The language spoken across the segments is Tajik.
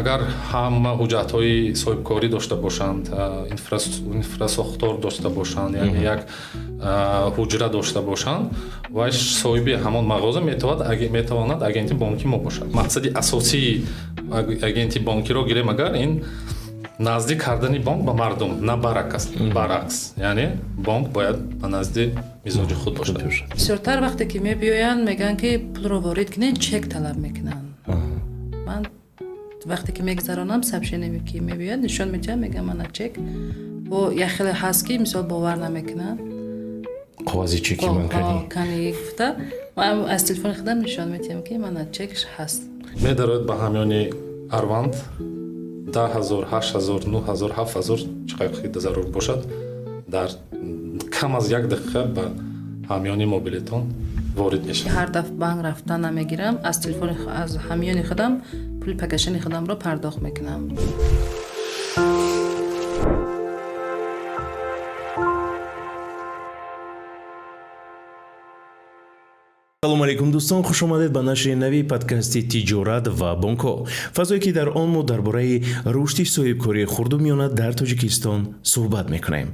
Агар ҳама ҳуҷҷатҳои соҳибкорӣ дошта бошанд, инфрасохтор дошта бошанд, яъне як ҳуҷра дошта бошанд, ва соҳиби ҳамон мағоза метавонад агенти бонки мо бошад. Мақсади асосии агенти бонкиро гирем агар, ин наздик кардани бонк ба мардум, на баръакс, яъне бонк бояд ба назди мизоҷи худ бошад. Бисёртар вақте ки мебиёянд, мегӯянд, ки пулро ворид кунед, чек талаб мекунанд. Ман вақте ки мегузаронам, сообщение ки мебиёяд, нишон медиҳам, мегӯям, мана чек. Бо як хеле ҳаст, ки мисол бовар намекунанд. Қоғази чеки ман кани? Кани гуфта, ман аз телефони худам нишон медиҳам, ки мана чек ҳаст. Медарояд ба ҳамёни Арванд, 10 000, 8000, 9000, 7000, чӣ қадр зарур бошад, дар кам аз як дақиқа ба ҳамёни мобилитон ворид мешавад. Ҳар дафъ банк рафта намегирам, аз телефони, аз ҳамёни худам пули погашение худамро пардохт мекунам. Салому алейкум, дӯстон, хуш омадед ба нашри нави подкасти «Тиҷорат ва бонкҳо», фазое ки дар он мо дар бораи рушди соҳибкории хурду миёна дар Тоҷикистон суҳбат мекунем.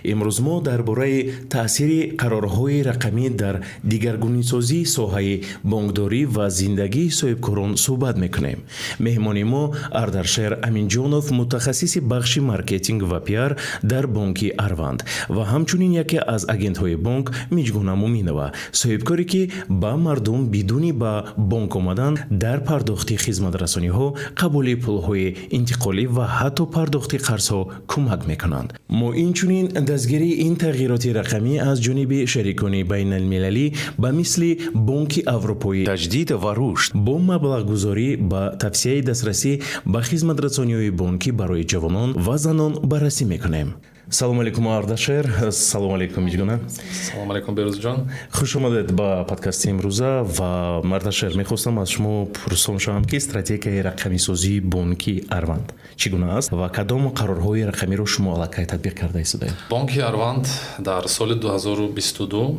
Имрӯз мо дар бораи таъсири қарорҳои рақамӣ дар дигаргунисозии соҳаи бонкдорӣ ва зиндагии соҳибкорон суҳбат мекунем. Меҳмони мо Ардаршер Аминҷонов, мутахассиси бахши маркетинг ва пиар дар бонки Арванд, ва ҳамчунин яке аз агентҳои бонк Миҷгуна Муминова, соҳибкоре, ки ба мардум бидуни ба бонк омадан дар пардохти хизматрасониҳо, қабули пулҳои интиқолӣ ва ҳатто пардохти қарзҳо кӯмак мекунанд. Мо инчунин дастгирии ин тағйироти рақамӣ аз ҷониби шарикони байналмилалӣ ба мисли Бонки Аврупои Таҷдид ва Рушд бо маблағгузорӣ ба тавсеаи дастрасӣ ба хизматрасониҳои бонкӣ барои ҷавонон ва занон баррасӣ мекунем. Салому алейкум, Ардашер, салому алейкум, Миҷгуна. Салому алейкум, Берӯзҷон. Хуш омадед ба подкасти имрӯза. Ва, Ардашер, мехостам аз шумо пурсон шавам, ки стратегияи рақамисозии бонки Арванд чӣ гуна аст ва кадом қарорҳои рақамиро шумо аллакай татбиқ карда истодаед? Бонки Арванд дар соли 2022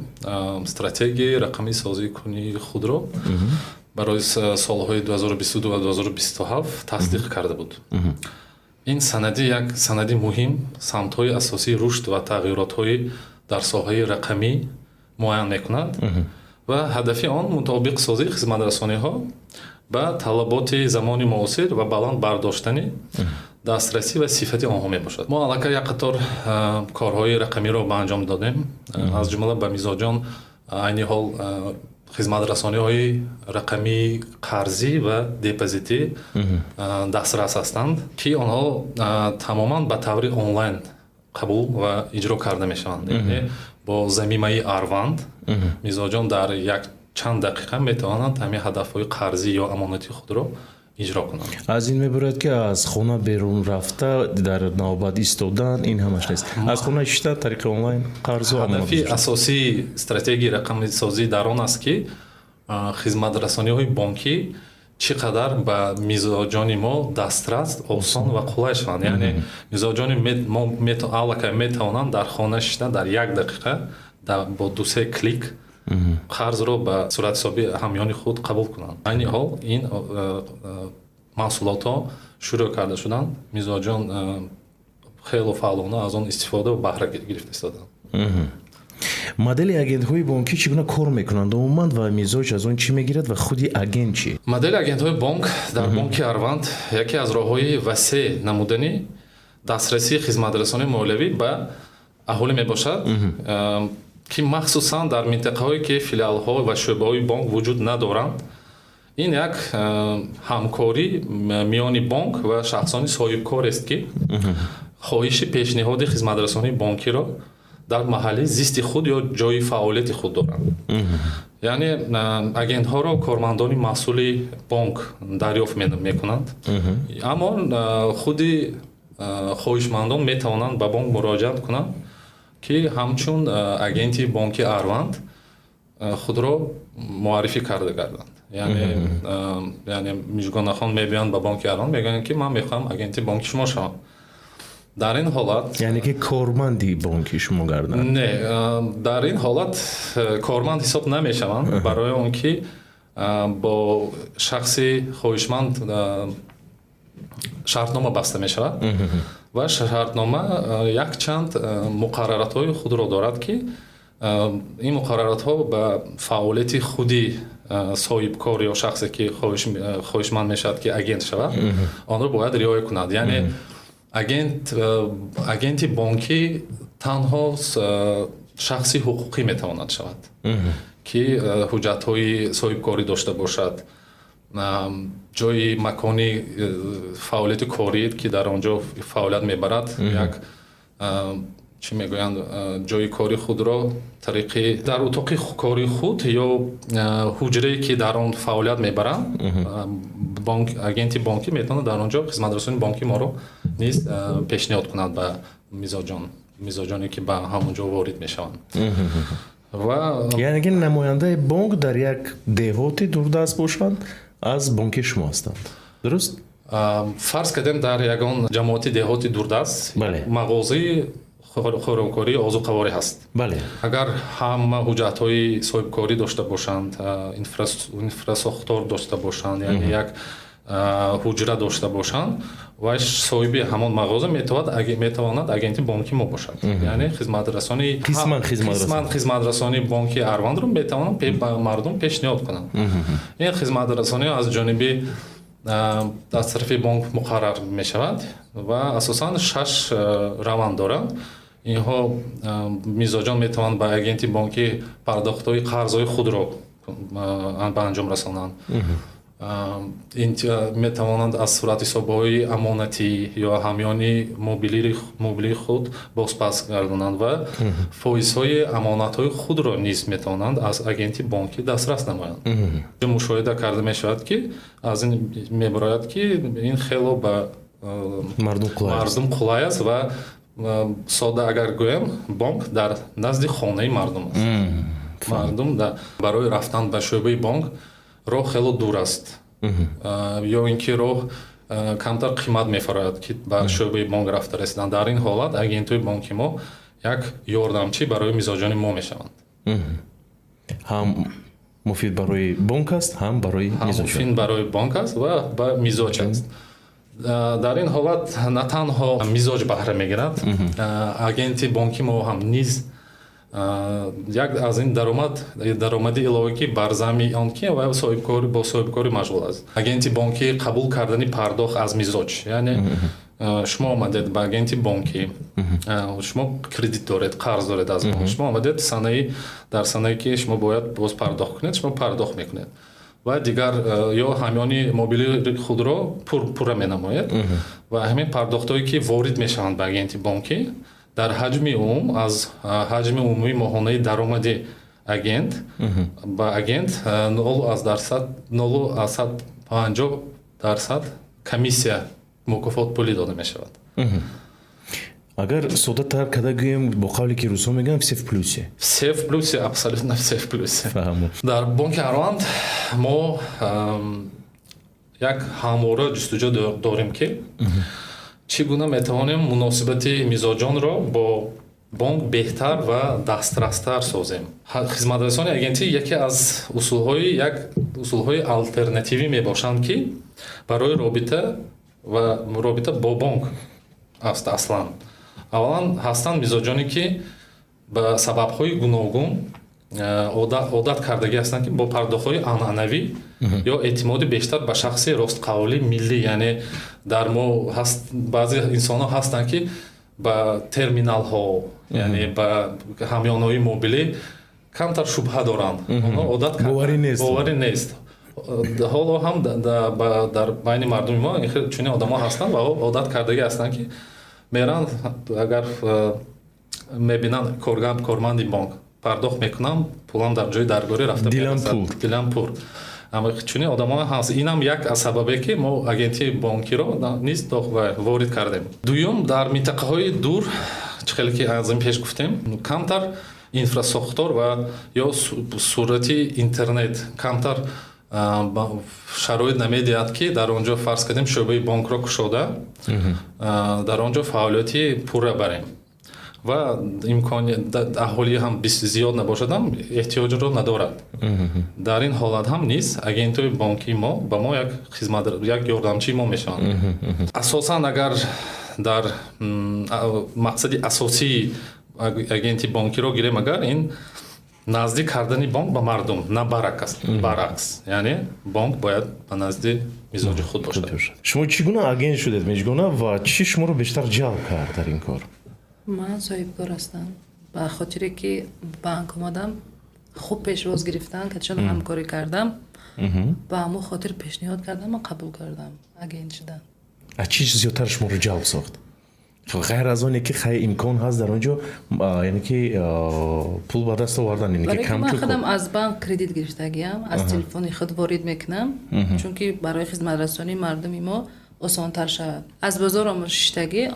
стратегияи рақамисозии худро барои солҳои 2022 ва 2027 тасдиқ карда буд. Ин санади як санади муҳим самтҳои асосии рушд ва тағйиротҳои дар соҳаи рақамӣ муайян мекунад ва ҳадафи он мутобиқсозии хизматрасониҳо ба талаботи замони муосир ва баланд бардоштани дастрасӣ ва сифати онҳо мебошад. Мо аллакай як қатор корҳои рақамиро ба анҷом додем, аз ҷумла ба мизоҷон айни ҳол хизматрасониҳои рақамии қарзӣ ва депозитӣ дастрас ҳастанд, ки онҳо тамоман ба таври онлайн қабул ва иҷро карда мешаванд. Яъне бо замимаи Арванд мизоҷон дар як чанд дақиқа метавонанд ҳамин ҳадафҳои қарзӣ ё амонати худро иҷро кунанд. Аз ин мебарояд, ки аз хона берун рафта, дар навбат истодан, ин ҳамаш нест, аз хона шиста, тариқи онлайн қарзу. Ҳадафи асосии стратегияи рақамисозӣ дар он аст, ки хизматрасониҳои бонкӣ чӣ қадар ба мизоҷони мо дастрас, осон ва қулай шаванд. Яъне мизоҷони мо аллакай метавонанд дар хона шиста, дар як дақиқа бо дусе клик қарзро ба суратҳисоби ҳамёни худ қабул кунанд. Айни ҳол ин маҳсулотҳо шурӯъ карда шуданд, мизоҷон хело фаъолона аз он истифода ва баҳра гирифта истоданд. Модели агентҳои бонкӣ чӣ гуна кор мекунанд умуман ва мизоҷ аз он чӣ мегирад ва худи агент чӣ? Модели агентҳои бонк дар бонки Арванд яке аз роҳҳои васеъ намудани дастрасии хизматрасонии молиявӣ ба аҳолӣ мебошад, ки махсусан дар минтақаҳое, ки филиалҳо ва шӯъбаҳои бонк вуҷуд надоранд. Ин як ҳамкорӣ миёни бонк ва шахсони соҳибкорест, ки хоҳиши пешниҳоди хизматрасонии бонкиро дар маҳалли зисти худ ё ҷойи фаъолияти худ доранд. Яъне агентҳоро кормандони масъули бонк дарёфт мекунанд, аммо худи хоҳишмандон метавонанд ба бонк муроҷиат кунанд, ки ҳамчун агенти бонки Арванд худро муаррифӣ карда гарданд. Яъне Мижгонахон мебиёнд ба бонки Арванд, мегӯянд, ки ман мехоҳам агенти бонки шумо шавам. Дар ин ҳолат Яъне ки корманди бонки шумо гарданд? Не, дар ин ҳолат корманд ҳисоб намешаванд, барои он ки бо шахси хоҳишманд Шартнома баста мешавад ва шартнома якчанд муқарраротҳои худро дорад, ки ин муқарраротҳо ба фаъолияти худи соҳибкор ё шахсе, ки хоҳишманд мешавад, ки агент шавад, онро бояд риоя кунад. Яъне агенти бонкӣ танҳо шахси ҳуқуқӣ метавонад шавад, ки ҳуҷҷатҳои соҳибкорӣ дошта бошад, ҷои макони фаъолияти корӣ, ки дар он ҷо фаъолият мебарад, як, чӣ мегӯянд, ҷои кори худро тариқи дар утоқи кори худ ё ҳуҷрае, ки дар он фаъолият мебаранд, бонк, агенти бонкӣ метавонад дар он ҷо хизматрасонии бонки моро низ пешниҳод кунад ба мизоҷоне, ки ба ҳамон ҷо ворид мешаванд. Ва Яъне ки намояндаи бонк дар як деҳоти дурдаст бошанд, аз бонки шумо ҳастанд, дуруст? Фарз кардем, дар ягон ҷамоати деҳоти дурдаст мағозаи хӯроквории озуқаворӣ ҳаст. Агар ҳама ҳуҷҷатҳои соҳибкорӣ дошта бошанд, инфрасохтор дошта бошанд, яъне як ҳуҷра дошта бошанд, вай соҳиби ҳамон мағоза метавонад агенти бонки мо бошад, яъне хизматрасонии Қисман хизматрасонӣ. Қисман хизматрасонии бонки Арвандро метавонанд ба мардум пешниҳод кунанд. Ин хизматрасонӣ аз ҷониби аз тарафи бонк муқаррар мешавад ва асосан шаш раванд доранд инҳо. Мизоҷон метавонанд ба агенти бонкӣ пардохтҳои қарзҳои худро ба анҷом расонанд, метавонанд аз суратҳисобҳои амонатӣ ё ҳамёни мобилии худ бозпас гардонанд ва фоизҳои амонатҳои худро низ метавонанд аз агенти бонкӣ дастрас намоянд. Мушоҳида карда мешавад, ки аз ин мебарояд, ки ин хело ба мардум қулай аст. Мардум қулай аст ва сода агар гӯем, бонк дар назди хонаи мардум аст. Мардум барои рафтан ба шӯъбаи бонк роҳ хело дур аст ё ин ки роҳ камтар қимат мефарояд, ки ба шӯъбаи бонк рафта расидан. Дар ин ҳолат агентҳои бонки мо як ёрдамчӣ барои мизоҷони мо мешаванд. Ҳам муфид барои бонк аст, ҳам барои ҳам мизоҷон. Муфид барои бонк аст ва ба мизоҷ аст. Дар ин ҳолат на танҳо мизоҷ баҳра мегирад, агенти бонки мо ҳам низ як аз ин даромади иловагӣ бар замми он ки вай бо соҳибкорӣ машғул аст. Агенти бонкӣ қабул кардани пардохт аз мизоҷ, яъне шумо омадед ба агенти бонкӣ, шумо кредит доред, қарз доред аз бонк, шумо омадед, санаи дар санае, ки шумо бояд боз пардохт кунед, шумо пардохт мекунед ва дигар ё ҳамёни мобилии худро пурра менамоед ва ҳамин пардохтҳое, ки ворид мешаванд ба агенти бонкӣ, дар ҳаҷми умум аз ҳаҷми умумии моҳонаи даромади агент ба агент 0,50% комиссия, мукофот пулӣ дода мешавад. Агар соддатар карда гӯем, бо қавле ки русҳо мегӯянд, все в плюсе. Все в плюсе, абсолютно все в плюсе. Фаҳмо. Дар бонки Арванд мо як ҳамвора ҷустуҷӯ дорем, ки чӣ гуна метавонем муносибати мизоҷонро бо бонк беҳтар ва дастрастар созем. Хизматрасони агентӣ яке аз усулҳои як усулҳои алтернативӣ мебошанд, ки барои робита ва робита бо бонк аст. Аслан, аввалан, ҳастанд мизоҷоне, ки ба сабабҳои гуногун одат кардагӣ ҳастанд, ки бо пардохтҳои анъанавӣ ё эътимоди бештар ба шахси ростқавли миллӣ. Яъне дар мо ҳаст баъзе инсонҳо ҳастанд, ки ба терминалҳо, яъне ба ҳамёнҳои мобилӣ камтар шубҳа доранд. Онҳо одат Боварӣ нест. Боварӣ нест. Ҳоло ҳам дар байни мардуми мо чунин одамо ҳастанд ва одат кардагӣ ҳастанд, ки меранд, агар мебинанд корманди бонк, пардохт мекунам, пулам дар ҷои даргорӣ рафта Дилам мерасад. пур. Дилам пур. Аммо чунин одамо ҳаст. Инам як аз сабабе, ки мо агентии бонкиро низ ворид кардем. Дуюм, дар минтақаҳои дур, чӣ хеле ки аз ин пеш гуфтем, камтар инфрасохтор ва ё суръати интернет камтар шароит намедиҳад, ки дар он ҷо, фарз кардем, шӯъбаи бонкро кушода, дар он ҷо фаъолияти пурра барем. Ва имкони аҳолӣ ҳам зиёд набошад ҳам, эҳтиёҷро надорад. Дар ин ҳолат ҳам низ агентҳои бонкии мо ба мо як хизмат, як ёрдамчии мо мешаванд. Асосан, агар дар мақсади асосии агенти бонкиро гирем, агар ин наздик кардани бонк ба мардум, на баръакс, яъне бонк бояд ба назди мизоҷи худ бошад. Шумо чӣ гуна агент шудед, Мижгона, ва чӣ шуморо бештар ҷалб кард дар ин кор? Ман соҳибкор ҳастам. Ба хотире ки банк омадам, хуб пешвоз гирифтан, катишон ҳамкорӣ кардам, ба ҳамон хотир пешниҳод кардам, ман қабул кардам агент шудан. А чӣ зиёдтар шуморо ҷалб сохт, ғайр аз оне ки хай, имкон ҳаст дар он ҷо, яъне ки пул ба даст овардан, яъне ки кам? Ман худам аз банк кредит гирифтагиам, аз телефони худ ворид мекунам, чунки барои хизматрасонии мардуми мо осонтар шавад. Аз бозор шиштагӣ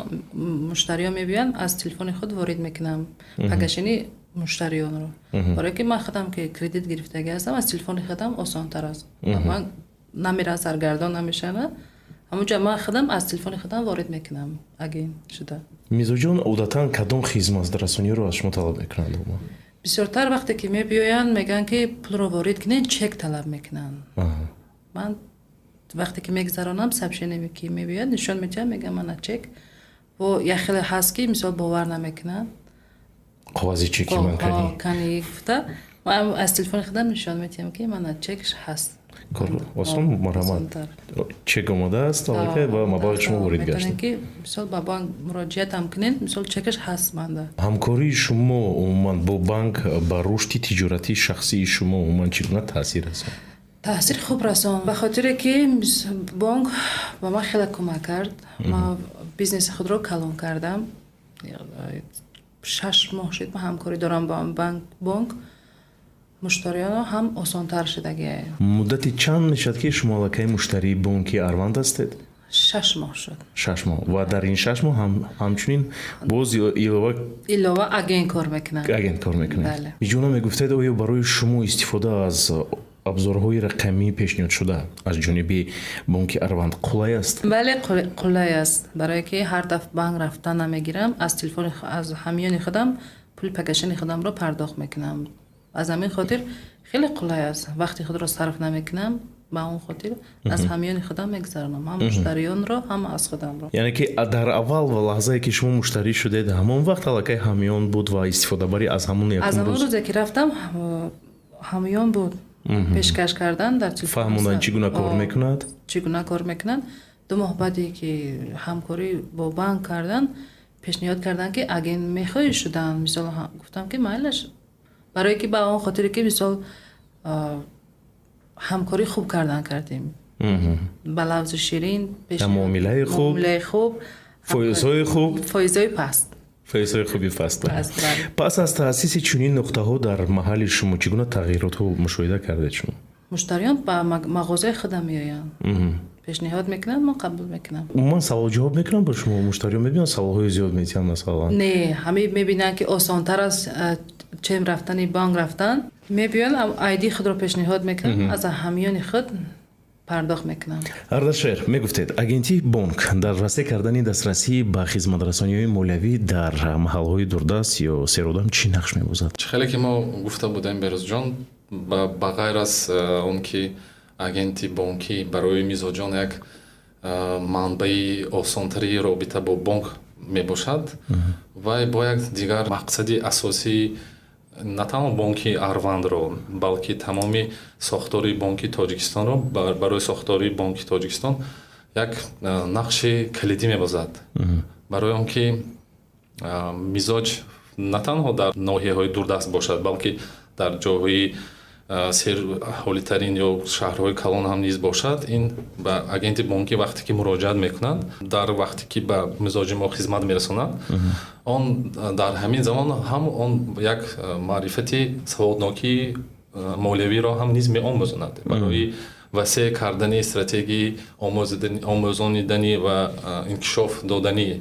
муштариён мебиёянд, аз телефони худ ворид мекунам погашение муштариёнро, барое ки ман худам ки кредит гирифтагӣ ҳастам, аз телефони худам осонтар аст. Ман намерам, саргардон намешавам. Ҳамунҷа ман худам аз телефони худам ворид мекунам агент шуда. Мизоҷон одатан кадом хизматрасониро аз шумо талаб мекунанд? Бисёртар вақте ки мебиёянд, мегӯянд, ки пулро ворид кунед, чек талаб мекунанд. Ман вақте ки мегузаронам, сообщение ки мебиёяд, нишон медиҳам, мегӯям: «Мана чек». Бо як хеле ҳаст, ки мисол бовар намекунанд. Қоғази чеки ман кани? Кани гуфта, ман аз телефони худам нишон медиҳам, ки мана, чекш ҳаст. Осон, марҳамат, чек омадааст аллакай ва маблағи шумо ворид гашт. Ки мисол ба банк муроҷиатам кунед, мисол чекаш ҳаст манда. Ҳамкории шумо умуман бо банк ба рушди тиҷоратии шахсии шумо умуман чӣ гуна таъсир расонд? Таъсири хуб расон, ба хотире ки бонк ба ман хеле кӯмак кард. Ман бизнеси худро калон кардам. 6 моҳ шуд, ман ҳамкорӣ дорам бо бонк, муштариёно ҳам осонтар шудагиа. Муддати чанд мешавад, ки шумо аллакай муштарии бонки Арванд ҳастед? 6 моҳ шуд. 6 моҳ. Ва дар ин 6 моҳ ҳамчунин боз илова Илова агент кор мекунам. Агент кор мекунед. Бале. Мижгона, мегуфтед, оё барои шумо истифода аз абзорҳои рақамӣ пешниҳодшуда аз ҷониби бонки Арванд қулай аст? Бале, қулай аст, барое ки ҳар дафъ банк рафтан намегирам. Аз телефони, аз ҳамёни худам пули погашение худамро пардохт мекунам. Аз ҳамин хотир хеле қулай аст, вақти худро сарф намекунам. Ба он хотир аз ҳамёни худам мегузаронам, ҳам муштариёнро, ҳам аз худамро. Яъне ки дар аввал ва лаҳзае, ки шумо муштарӣ шудед, ҳамон вақт аллакай ҳамён буд ва истифодабарӣ аз ҳамон Аз якум ҳамон рӯз? рӯзе ки рафтам, ҳамён буд, пешкаш кардан дар телефон. Фаҳмондан, чӣ гуна кор мекунад? Чӣ гуна кор мекунанд. 2 моҳ баъде ки ҳамкорӣ бо банк кардан, пешниҳод карданд, ки агент мехоҳӣ шудан. Мисол, гуфтам, ки майлаш, барое ки ба он хотире ки мисол ҳамкорӣ хуб кардан кардем, ба лафзи ширин. Муомилаи хуб. Муомилаи хуб. Фоизҳои хуб. Фоизҳои паст. Фоизҳои хуби паст. Паст, бале. Пас аз таъсиси чунин нуқтаҳо дар маҳалли шумо чӣ гуна тағйиротҳо мушоҳида кардед шумо? Муштариён ба мағозаи худам меоянд, пешниҳод мекунанд, ман қабул мекунам. Умуман савол ҷавоб мекунам бо шумо муштариён? Мебинанд, саволҳои зиёд метиҳанд масалан? Не, ҳамин мебинанд, ки осонтар аст, чем рафтани банк рафтан. Мебиёнд, айди худро пешниҳод мекунанд, аз ҳамёни худ пардохт мекунам. Ардашер, мегуфтед, агентии бонк дар васеъ кардани дастрасӣ ба хизматрасониҳои молиявӣ дар маҳалҳои дурдаст ё серодам чӣ нақш мебозад? Чӣ хеле ки мо гуфта будем, Берӯзҷон, ба ғайр аз он ки агенти бонкӣ барои мизоҷон як манбаи осонтари робита бо бонк мебошад, вай бо як дигар мақсади асосии на танҳо бонки Арвандро, балки тамоми сохтори Бонки Тоҷикистонро, барои сохтори Бонки Тоҷикистон як нақши калидӣ мебозад, барои он ки мизоҷ на танҳо дар ноҳияҳои дурдаст бошад, балки дар ҷойҳои сераҳолитарин ё шаҳрҳои калон ҳам низ бошад. Ин ба агенти бонкӣ вақте ки муроҷиат мекунанд, дар вақте ки ба мизоҷи мо хизмат мерасонанд, он дар ҳамин замон ҳам он як маърифати саводнокии молиявиро ҳам низ меомӯзонад. Барои васеъ кардани стратегии омӯзонидани ва инкишоф додани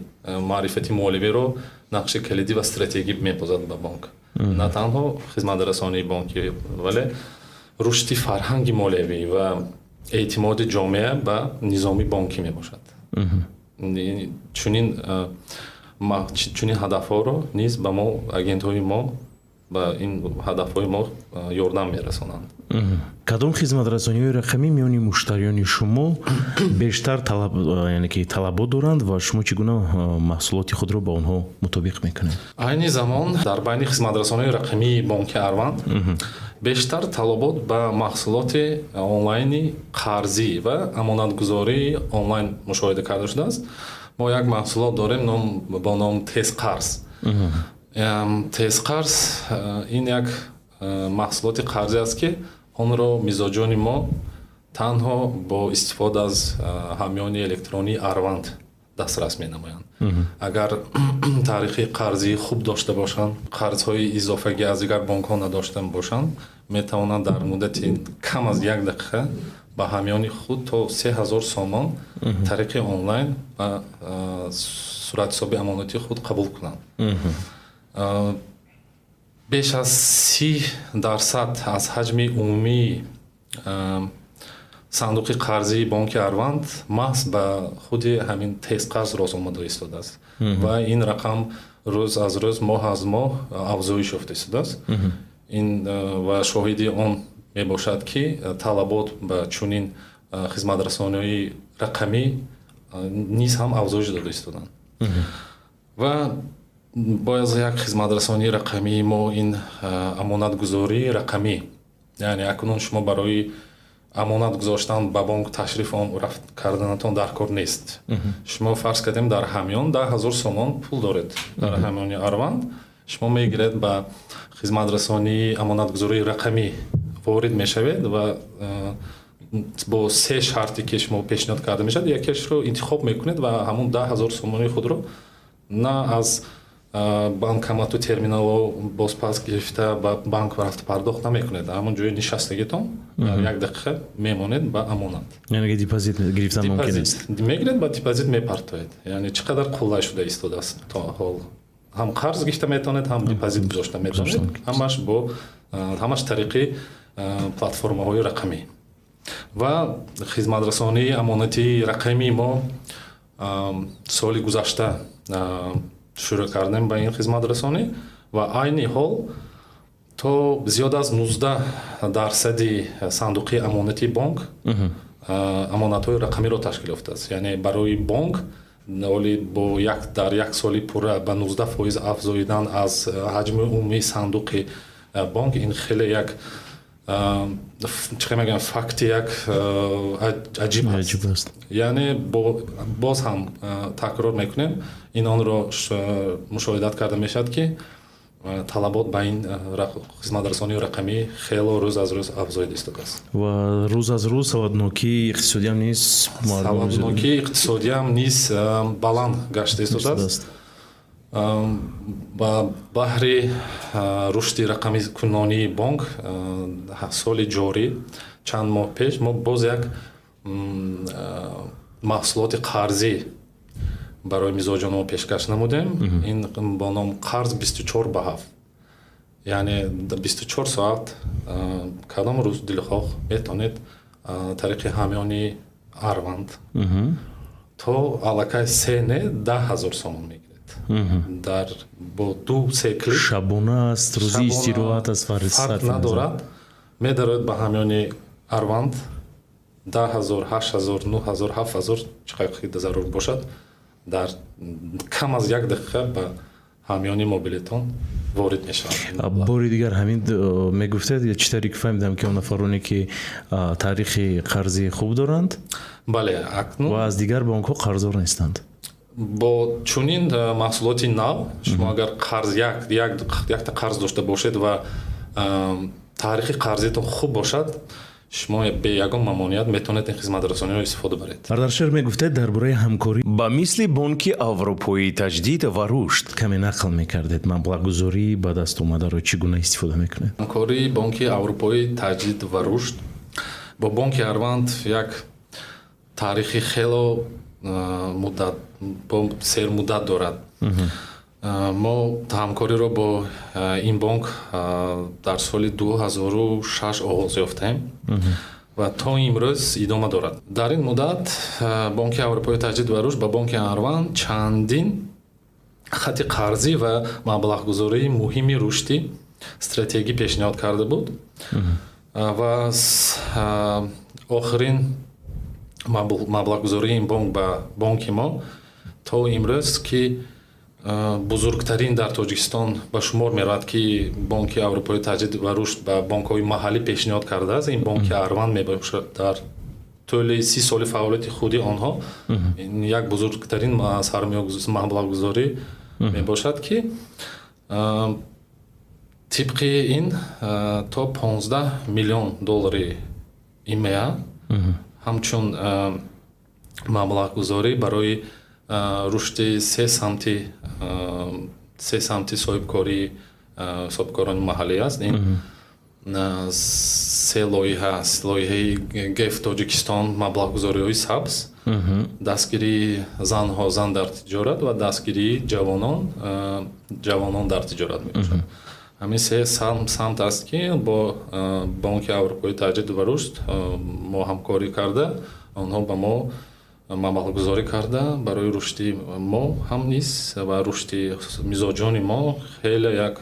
маърифати молиявиро нақши калидӣ ва стратегӣ мебозад ба бонк. На танҳо хизматрасонии бонкӣ, вале рушди фарҳанги молиявӣ ва эътимоди ҷомеа ба низоми бонкӣ мебошад. Чунин. Чунин ҳадафҳоро низ ба мо агентҳои мо ба ин ҳадафҳои мо ёрдам мерасонанд. Кадом хизматрасониҳои рақамӣ миёни муштариёни шумо бештар талаб, яъне ки талабот доранд, ва шумо чӣ гуна маҳсулоти худро ба онҳо мутобиқ мекунед? Айни замон дар байни хизматрасониҳои рақамии бонки Арванд бештар талабот ба маҳсулоти онлайни қарзӣ ва амонатгузории онлайн мушоҳида карда шудааст. Мо як маҳсулот дорем бо ном Тезқарз. Тезқарз ин як маҳсулоти қарзӣ аст, ки онро мизоҷони мо танҳо бо истифода аз ҳамёни электронии Арванд дастрас менамоянд. Агар таърихи қарзии хуб дошта бошанд, қарзҳои изофагӣ аз дигар бонкҳо надошта бошанд, метавонанд дар муддати кам аз як дақиқа ба ҳамёни худ то 3000 сомон тариқи онлайн ба суратҳисоби амонатии худ қабул кунанд. Беш аз 30% аз ҳаҷми умумии сандуқи қарзии бонки Арванд маҳз ба худи ҳамин Тезқарз рост омада истодааст ва ин рақам рӯз аз рӯз, моҳ аз моҳ афзоиш ёфта истодааст. Ин ва шоҳиди он мебошад, ки талабот ба чунин хизматрасониҳои рақамӣ низ ҳам афзоиш дода истоданд. Ва бояд як хизматрасонии рақамии мо ин амонатгузории рақамӣ, яъне акнун шумо барои амонат гузоштан ба бонк ташриф рафт карданатон дар кор нест. Шумо, фарз кардем, дар ҳамён 10 000 сомон пул доред дар ҳамёни Арванд, шумо мегиред, ба хизматрасонии амонатгузории рақамӣ ворид мешавед ва бо се шарте, ки шумо пешниҳод карда мешавад, якешро интихоб мекунед ва ҳамун 10 000 сомонии худро на аз банкомату терминалҳо бозпас гирифта ба банк рафта пардохт намекунед, ҳамон ҷои нишастагитон дар як дақиқа мемонед ба амонат. Яъне ки депозит гирифтан мумкин аст? Мегиред, ба депозит мепартоед. Яъне чӣ қадар қулай шуда истодааст. То ҳол ҳам қарз гирифта метавонед, ҳам депозит гузошта метавонед, ҳамаш тариқи платформаҳои рақамӣ. Ва хизматрасонии амонатии рақамии мо соли гузашта шурӯъ кардем ба ин хизматрасонӣ ва айни ҳол то зиёд аз 19 дарсади сандуқи амонати бонк амонатҳои рақамиро ташкил ёфтааст. Яъне барои бонк оли бо як дар як соли пурра ба 19% афзоидан аз ҳаҷми умумии сандуқи бонк ин хеле як, чӣ мегӯям, факти як аҷиб аст. Яъне боз ҳам такрор мекунем, ин онро мушоҳидат карда мешавад, ки талабот ба ин хизматрасонии рақамӣ хело рӯз аз рӯз афзоида истодааст. Ва рӯз аз рӯз саводнокии иқтисодиам низ Саводнокии иқтисодиам низ баланд гашта истодааст. Ба баҳри рушди рақамикунонии бонк соли ҷорӣ, чанд моҳ пеш, мо боз як маҳсулоти қарзӣ барои мизоҷон мо пешкаш намудем. Ин бо ном қарз 24 ба 7, яъне 24 соат кадом рӯз дилхоҳ метавонед тариқи ҳамёни Арванд то аллакай се не, 10 000 сомон мегиред дар бо ду се клик. Шабона аст, рӯзи истироҳат аст? Фарқ надорад, медароед ба ҳамёни Арванд, 10 000, 8000, 9000, 7000, чӣ қадр зарур бошад, дар кам аз як дақиқа ба ҳамёни мобилитон ворид мешавад. Бори дигар ҳамин мегуфтед, чӣ тариқ фаҳмидам, ки он нафароне, ки таърихи қарзи хуб доранд Бале, акнун ва аз дигар бонкҳо қарздор нестанд. Бо чунин маҳсулоти нав шумо агар қарз якта қарз дошта бошед ва таърихи қарзитон хуб бошад, шумо бе ягон мамоният метавонед ин хизматрасониро истифода баред. Ардашер, мегуфтед дар бораи ҳамкорӣ ба мисли Бонки Аврупоии Таҷдид ва Рушд, каме нақл мекардед, маблағгузории ба даст омадаро чӣ гуна истифода мекунед? Ҳамкории Бонки Аврупоии Таҷдид ва Рушд бо бонки Арванд як таърихи хело муддат бо сермуддат дорад. Мо ҳамкориро бо ин бонк дар соли 2006 оғоз ёфтаем ва то имрӯз идома дорад. Дар ин муддат Бонки Аврупои Таҷдид ва Рушд ба бонки Арванд чандин Хати қарзӣ ва маблағгузории муҳими рушди стратегӣ пешниҳод карда буд ва охирин маблағгузории ин бонк ба бонки мо то имрӯз, ки бузургтарин дар Тоҷикистон ба шумор меравад, ки Бонки Аврупои Таҷдид ва Рушд ба бонкҳои маҳаллӣ пешниҳод кардааст, ин Бонки Арванд мебошад. Дар тӯли 30 соли фаъолияти худи онҳо ин як бузургтарин маблағгузорӣ мебошад, ки тибқи ин то 15 миллион доллари ИМЕА ҳамчун маблағгузорӣ барои рушди се самти соҳибкории соҳибкорони маҳаллӣ аст. Ин се лоиҳа аст: лоиҳаи ГЕФ Тоҷикистон, маблағгузориҳои сабз, дастгирии занҳо, зан дар тиҷорат ва дастгирии ҷавонон дар тиҷорат мебошад. Ҳамин се самт аст, ки бо Бонки Аврупои Таҷдид ва Рушд мо ҳамкорӣ карда, онҳо ба мо маблағгузорӣ карда, барои рушди мо ҳам низ ва рушди мизоҷони мо хеле як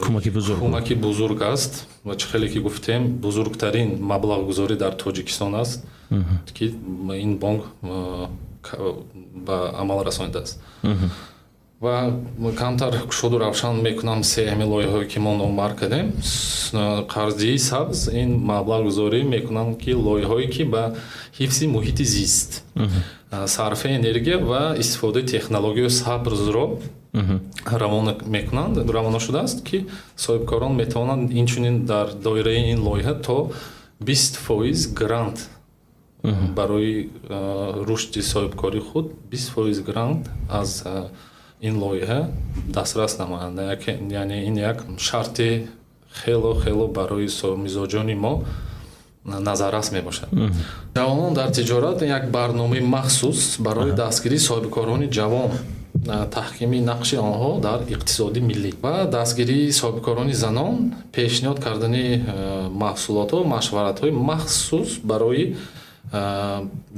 кӯмаки бузург. Кӯмаки бузург аст ва чӣ хеле ки гуфтем, бузургтарин маблағгузорӣ дар Тоҷикистон аст, ки ин бонк ба амал расонидааст. Ва камтар кушоду равшан мекунам се ҳамин лоиҳаое, ки мо номбар кардем. Қарзии сабз — ин маблағгузорӣ мекунанд, ки лоиҳаое, ки ба ҳифзи муҳити зист, сарфаи энергия ва истифодаи технологияи сабзро равона мекунанд, равона шудааст, ки соҳибкорон метавонанд инчунин дар доираи ин лоиҳа то 20% грант барои рушди соҳибкории худ, 20% грант аз ин лоиҳа дастрас намоянд. Яъне ин як шарти хело хело барои мизоҷони мо назаррас мебошад. Ҷавонон дар тиҷорат — як барномаи махсус барои дастгирии соҳибкорони ҷавон, таҳкими нақши онҳо дар иқтисоди миллӣ ва дастгирии соҳибкорони занон, пешниҳод кардани маҳсулотҳо, машваратҳои махсус барои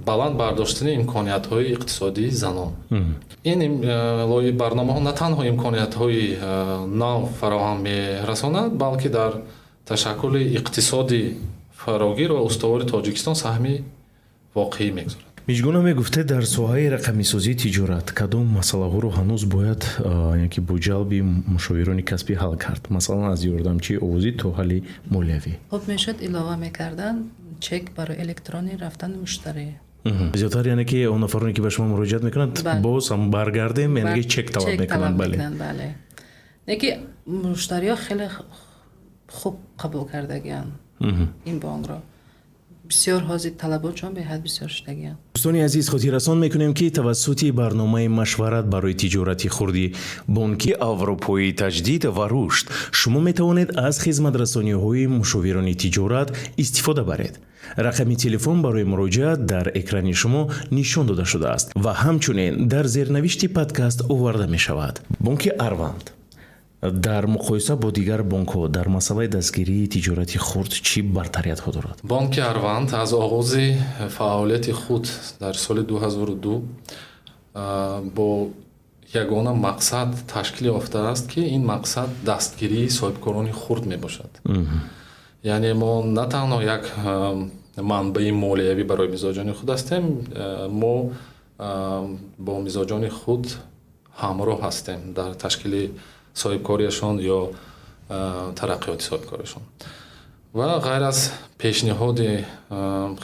баланд бардоштани имкониятҳои иқтисодии занон. Ин барномаҳо на танҳо имкониятҳои нав фароҳам мерасонад, балки дар ташаккули иқтисоди фарогир ва устувори Тоҷикистон саҳми воқеӣ мегузорад. Мижгона, мегуфтед, дар соҳаи рақамисозии тиҷорат кадом масъалаҳоро ҳанӯз бояд, яъне ки бо ҷалби мушовирони касбӣ ҳал кард, масалан, аз ёрдамчии овозӣ то ҳалли молиявӣ? Хуб мешуд илова мекардан чек барои электронӣ рафтани муштарӣ. Зиёдтар, яъне ки он нафароне, ки ба шумо муроҷиат мекунанд, боз ҳам баргардем, яъне ки чек талаб мекунанд, бале. Бале, не, ки муштариҳо хеле хуб қабул кардагианд ин бонкро, бисёр ҳозир талаботшон беҳад бисёр шудагианд. Дӯстони азиз, хотиррасон мекунем, ки тавассути барномаи машварат барои тиҷорати хурди Бонки Аврупоии Таҷдид ва Рушд шумо метавонед аз хизматрасониҳои мушовирони тиҷорат истифода баред. Рақами телефон барои муроҷиат дар экрани шумо нишон дода шудааст ва ҳамчунин дар зернавишти подкаст оварда мешавад. Бонки Арванд дар муқоиса бо дигар бонкҳо дар масъалаи дастгирии тиҷорати хурд чӣ бартариятҳо дорад? Бонки Арванд аз оғози фаъолияти худ дар соли 2002 бо ягона мақсад ташкил ёфтааст, ки ин мақсад дастгирии соҳибкорони хурд мебошад. Яъне мо на танҳо як манбаи молиявӣ барои мизоҷони худ ҳастем, мо бо мизоҷони худ ҳамроҳ ҳастем дар ташкили соҳибкориашон ё тараққиёти соҳибкориашон. Ва ғайр аз пешниҳоди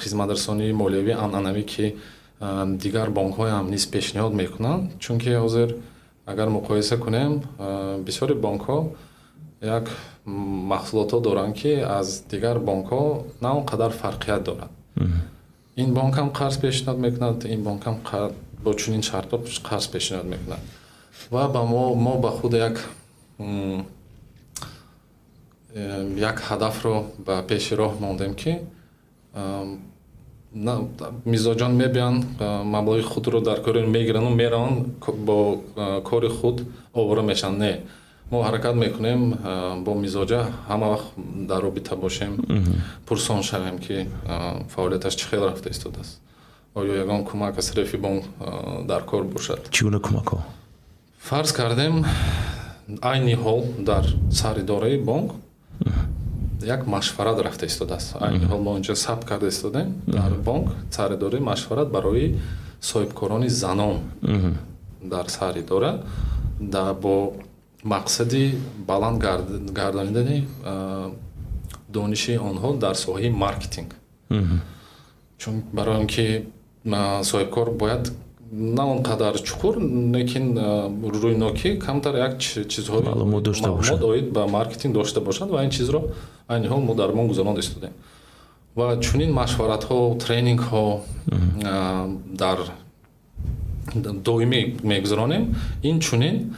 хизматрасонии молиявии анъанавӣ, ки дигар бонкҳоям низ пешниҳод мекунанд, чунки ҳозир агар муқоиса кунем, бисёри бонкҳо як маҳсулотҳо доранд, ки аз дигар бонкҳо на он қадар фарқият дорад. Ин бонк ҳам қарз пешниҳод мекунад, ин бонк ҳам бо чунин шартҳо қарз пешниҳод мекунад ва ба мо ба худ як ҳадафро ба пеши роҳ мондем, ки мизоҷон мебиёнд, маблағи худро дар кори мегирану мераванд, бо кори худ овора мешаванд. Не, мо ҳаракат мекунем бо мизоҷа ҳама вақт дар робита бошем, пурсон шавем, ки фаъолияташ чӣ хел рафта истодааст. Оё ягон кӯмак аз тарафи бонк дар кор бошад? Чӣ гуна кӯмакҳо? Фарз кардем, айни ҳол дар саридораи бонк як машварат рафта истодааст. Айни ҳол мо инҷо сабт карда истодем, дар бонк саридораи машварат барои соҳибкорони занон дар саридора бо мақсади баланд гардонидани дониши онҳо дар соҳаи маркетинг, чун барои он ки соҳибкор бояд на он қадар чуқур, лекин рӯйнокӣ камтар як чизҳои маълумот дошта бошад, оид ба маркетинг дошта бошад. Ва ин чизро айни ҳол мо дар бонк гузаронда истодем ва чунин машваратҳо, тренингҳо дар доимӣ мегузаронем. Ин чунин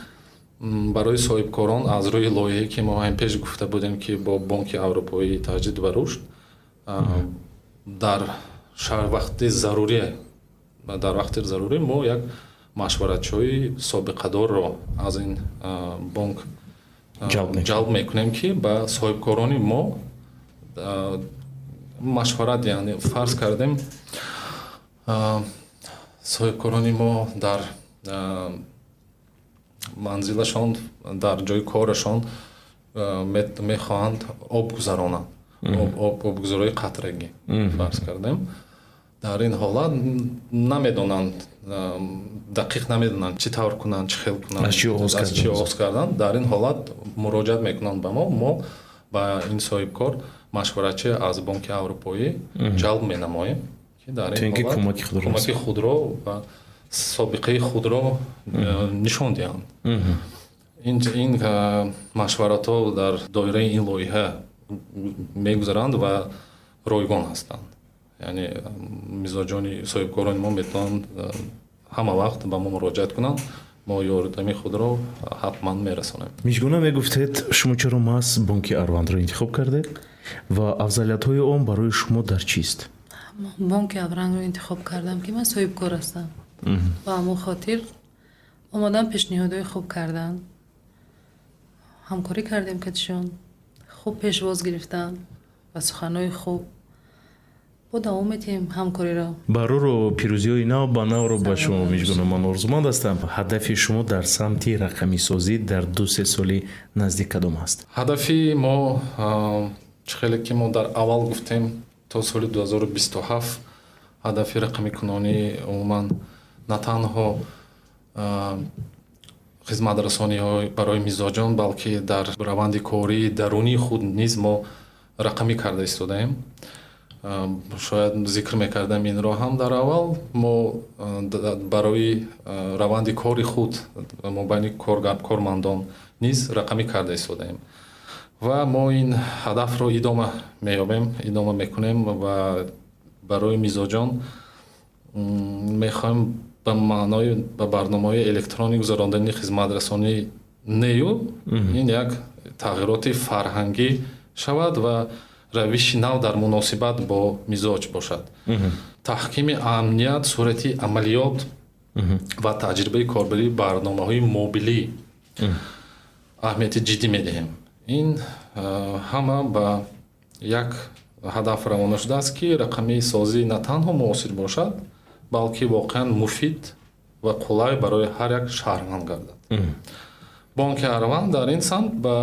барои соҳибкорон аз рӯи лоиҳае, ки мо ҳам пеш гуфта будем, ки бо Бонки Аврупоии Таҷдид ва Рушд дар вақти зарурӣ, дар вақти зарурӣ мо як машваратчиҳои собиқадорро аз ин бонк ҷалб мекунем, ки ба соҳибкорони мо машварат диҳанд. Фарз кардем, соҳибкорони мо дар манзилашон, дар ҷои корашон мехоҳанд об гузаронанд, обгузарои қатрагӣ, фарз кардем. Дар ин ҳолат намедонанд, дақиқ намедонанд, чӣ тавр кунанд, чӣ хел кунанд, аз чӣ оғоз карданд. Дар ин ҳолат муроҷиат мекунанд ба мо. Мо ба ин соҳибкор машваратчӣ аз Бонки Аврупоӣ ҷалб менамоем, ки дар ин ҳолат кӯмаки худро ва собиқаи худро нишон диҳанд. Ин машваратҳо дар доираи ин лоиҳа мегузаранд ва ройгон ҳастанд, яъне мизоҷони соҳибкорони мо метавонанд ҳама вақт ба мо муроҷиат кунанд, мо ёрдами худро ҳатман мерасонем. Мижгона, мегуфтед, шумо чаро маҳз Бонки Арвандро интихоб кардед ва афзалиятҳои он барои шумо дар чист? Бонки Арвандро интихоб кардам, ки ман соҳибкор ҳастам. Ба ҳамон хотир омадам. Пешниҳодҳои хуб карданд, ҳамкорӣ кардем катишон, хуб пешвоз гирифтанд ва суханҳои хуб. Бо давом медиҳем ҳамкориро. Барору пирӯзиҳои нав ба навро ба шумо, Мижгона, ман орзуманд ҳастам. Ҳадафи шумо дар самти рақамисозӣ дар 2-3 соли наздик кадом аст? Ҳадафи мо, чӣ хеле ки мо дар аввал гуфтем, то соли 2027 ҳадафи рақамикунонӣ умуман на танҳо хизматрасониҳо барои мизоҷон, балки дар раванди кории дарунии худ низ мо рақамӣ карда истодаем. Шояд зикр мекардам инро ҳам дар аввал: мо барои раванди кори худ мобайни кормандон низ рақамӣ карда истодаем ва мо ин ҳадафро идома меёбем, идома мекунем ва барои мизоҷон мехоҳем ба маънои ба барномаҳои электронӣ гузарондани хизматрасонӣ нею, ин як тағйироти фарҳангӣ шавад ва равиши нав дар муносибат бо мизоҷ бошад. Таҳкими амният, сурати амалиёт ва таҷрибаи корбарии барномаҳои мобилӣ аҳамияти ҷиддӣ медиҳем. Ин ҳама ба як ҳадаф равона шудааст, ки рақамисозӣ на танҳо муосир бошад, балки воқеан муфид ва қулай барои ҳар як шаҳрванд гардад. Бонки Арванд дар ин самт ба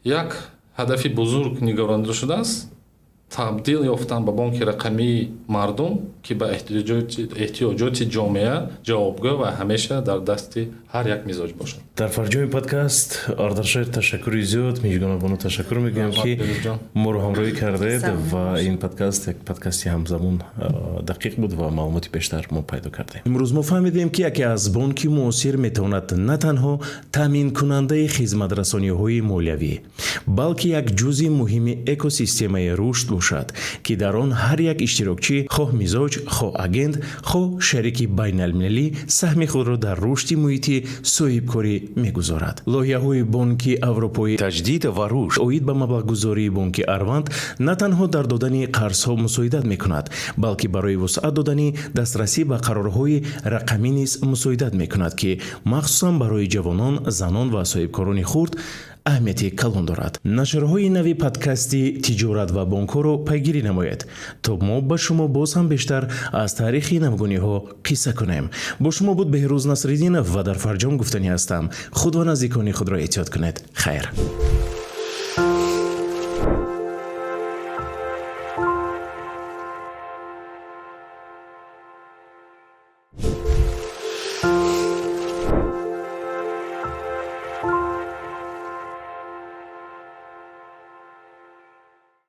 як ҳадафи бузург нигаронида шудааст: табдил ёфтан ба бонки рақамии мардум, ки ба эҳтиёҷоти ҷомеа ҷавобгӯ ва ҳамеша дар дасти ҳар як мизоҷ бошад. Дар фарҷоми подкаст, Ардаршер, ташаккури зиёд, Мижгонабону, ташаккур мегӯям, ки моро ҳамроҳӣ кардед ва ин подкаст як подкасти ҳамзамон, дақиқ буд ва маълумоти бештар мо пайдо кардем. Имрӯз мо фаҳмидем, ки яке аз бонки муосир метавонад на танҳо таъминкунандаи хизматрасониҳои молиявӣ, балки як ҷузъи муҳими экосистемаи рушд бошад, ки дар он ҳар як иштирокчӣ, хоҳ мизоҷ, хоҳ агент, хоҳ шарики байналмилалӣ, саҳми худро дар рушди муҳити соҳибкорӣ мегузорад. Лоиҳаҳои Бонки Аврупои Таҷдид ва Рушд оид ба маблағгузории Бонки Арванд на танҳо дар додани қарзҳо мусоидат мекунад, балки барои вусъат додани дастрасӣ ба қарорҳои рақамӣ низ мусоидат мекунад, ки махсусан барои ҷавонон, занон ва соҳибкорони хурд Аҳамияти калон дорад. Нашрҳои нави подкасти «Тиҷорат ва бонкҳоро» пайгирӣ намоед, то мо ба шумо боз ҳам бештар аз таърихи навгониҳо қисса кунем. Бо шумо буд Беҳрӯз Насриддинов ва дар фарҷом гуфтанӣ ҳастам: худ ва наздикони худро эҳтиёт кунед. Хайр.